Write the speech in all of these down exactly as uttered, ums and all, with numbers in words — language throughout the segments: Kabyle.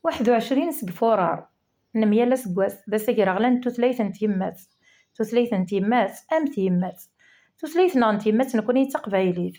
Waḥed u ɛecrin seg furar, nemyal aseggas, d ass agraɣlan n tutlayt n tyemmat. Tutlayt n tyemmat am tyemmat. Tutlayt-nneɣ n tyemmat nekkni d taqbaylit.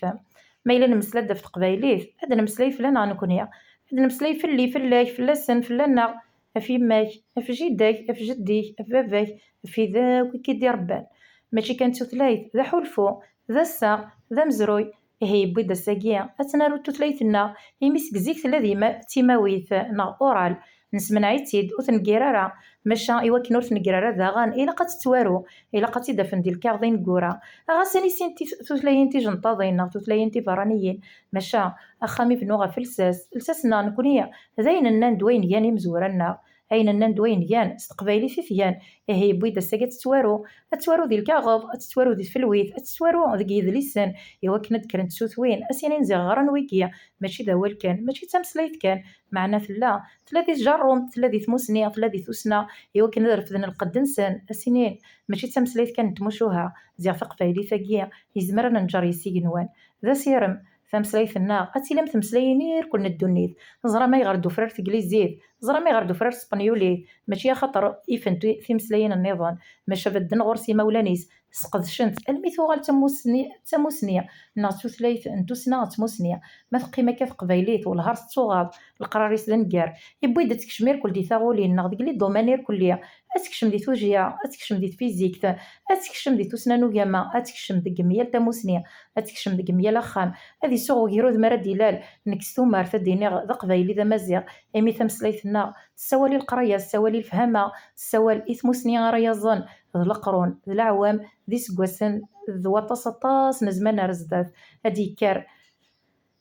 Ma yella nemmeslay-d ɣef teqbaylit, ad nemmeslay fell-aneɣ nekkni. Ad nemmeslay fell-i, fell-ak, fell-asen, fell-aneɣ, ɣef yemma-k, ɣef jida-k, ɣef jeddi-k, ɣef baba-k, ɣef wid akk i k-id-irebban. Mačči kan d tutlayt, d aḥulfu, d assaɣ, d amezruy. Ihi yewwi-d ass-agi ad tt-naru tutlayt-nneɣ, imi seg zik tella d yima-, d timawit neɣ oral. Nesmenɛ-itt-id, ur tnegger ara. Maca i wakken ur tnegger ara daɣen, ilaq ad tettwaru, ilaq ad tt-id-afen di lkaɣeḍ ineggura. Ɣas ani sin tif-, tutlayin tijenṭaḍin neɣ tutlayin tiberraniyin, maca axxam ibnu ɣef lsas, lsas-nneɣ nekkni d ayen nnan d wayen gan imezwura-nneɣ, ayen nnan d wayen gan s teqbaylit i t-gan. Ihi yewwi-d ass-agi ad tettwaru, ad tettwaru di lkaɣeḍ, ad tettwaru di tfelwit, ad tettwaru deg yedlisen, i wakken ad d-kkrent tsutwin, ad s-inin ziɣ ɣran wigi, mačči d awal kan, mačči d tameslayt kan, meɛna tella, tella di tjerrumt, tella di tmusni, tella di tussna, i wakken ad refden lqedd-nsen, ad s-inin mačči d tameslayt kan n tmucuha, ziɣ taqbaylit-agi yezmer ad nenǧer yes-s igenwan. D asirem, tameslayt-nneɣ ad tili am tmeslayin irkel n ddunit. Ẓer ma ayɣer d-tufrar teglizit, ẓer ma ayɣer d-tufrar tespenyulit, mačči axaṭer ifent timeslayin nniḍen, maca bedden ɣur-s imawlan-is, sqedcen-tt almi tuɣal d tamusni, d tamusni, neɣ d tutlayt n tussna d tmusni. Ma teqqim akka teqbaylit, wellah ar tettuɣaḍ, leqrar-is d aneggar. Yewwi-d ad tekcem irkel di taɣulin, neɣ deg les domaines irkelli. Ad tekcem di tujya, ad tekcem di tfizikt, ad tekcem di tussna n ugama, ad tekcem deg myal tamusni, ad tekcem deg myal axxam. Ad isuɣ ugrud mi ara d-ilal, nekk s tumert ad d-iniɣ d aqbayli d amaziɣ, imi tameslayt-nneɣ tessawal i leqraya, tessawal i lefhama, tessawal i tmusni ara yaẓen, d leqrun, d leɛwam, d iseggasen, d waṭas aṭas n zzman ar zdat. Ad d-yekker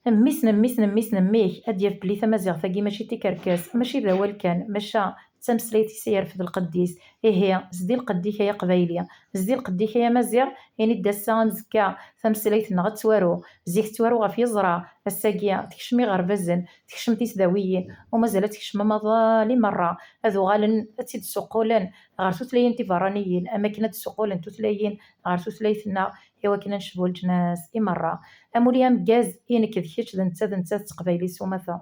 mmi-s n mmi-s n mmi-s n mmi-k, ad d-yaf belli tamaziɣt-agi mačči d tikerkas, mačči d awal kan, maca d tameslayt-is i yerfed lqedd-is. Ihi, zdi lqedd-ik ay aqbayli, zdi lqedd-ik ay amaziɣ, ini-d ass-a amezekka tameslayt-nneɣ ad tettwaru. Zik tettwaru ɣef yeẓra, ass-agi tekcem iɣerbazen, tekcem tisdawiyin, u mazal ad tekcem amaḍal i merra, ad uɣalen ad tt-id-ssuqqulen ɣer tutlayin tiberraniyin, am akken ad d-ssuqqulen tutlayin ɣer tutlayt-nneɣ, i wakken ad necbu leǧnas i merra. Amulli ameggaz i nekk d kečč, d netta d nettat d teqbaylit s umata.